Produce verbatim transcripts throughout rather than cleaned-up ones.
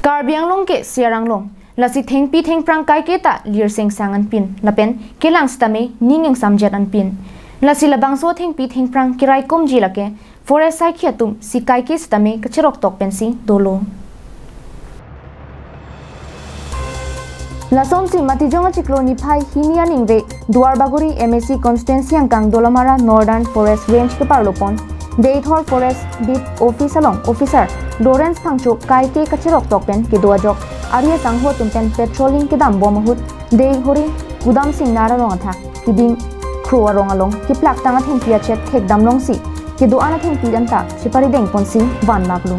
Karbi Anglong ke siarang long. Lasi thengpi thengphrang kaike ta lirseng sang anpin. Lapen kelang sitame ning ingsamjet anpin. Lasi labangso thengpi thengphrang keraikomji lake forest saikhi atum si kaike sitame kacheroktok pensi dolo. Lasonsi Matijong achiklo niphai hini aningve Duarbagori M A C constituency angkang Dolamara Northern Forest Range keparlopon Deithor Forest Beat Office along Officer Lawrence Phangcho kaike kacheroktok pen kedo ajok ari asangho atum pen patrolling kedambom ahut Deihori Kudam Singnar arong athak Kiding Kro arong along keplaktang athengpi achet thekdam longsi kedo-an athengpi anta cheparidengponsi vanlaplo.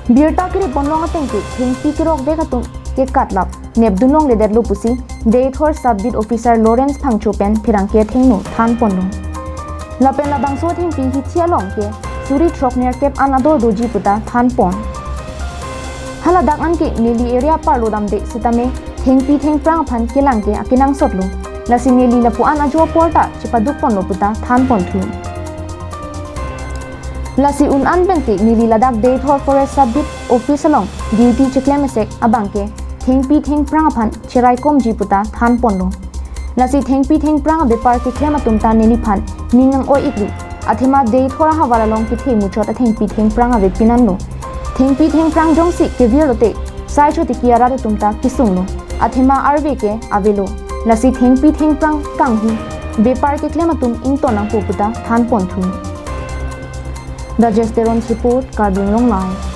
Birta kiri ponlong ateng ke thengpi kerokvek atum ke katlap nepdun longledetlo pusi Deithor Sub Beat Officer Lawrence Phangcho pen pherangke athengno thanponlo. Lapen labangso athengpi hithi along ke suri throknerkep an ador doji puta thanpon. Haladak an ke neli area parlo damde sitame thengpi thengphrang aphan kelang ke akenangsotlo. Lasi neli lapu-an ajo apor ta chepadukponlo puta thanponthu. Lasi un an pen ke neli ladak Deithor Forest Sub Beat Office along duty cheklem esek abang ke thengpi thengphrang aphan cheraikomji puta thanponlo. Lasi thengpi thengphrang abepar keklem atum ta neliphan ning nang-oi-ikri. Athema Deithor ahavar along kethe muchot athengpi thengphrang avepin anlo. Thengpi thengphrang jongsi kevirlote sai chotiki arat atum ta kesunglo. Athema arve ke avelo. Lasi thengpi thengphrang kanghu bepar keklem atum ington nangpo puta thanponthu. Rajesh Teron's report, Karbi Anglong Live.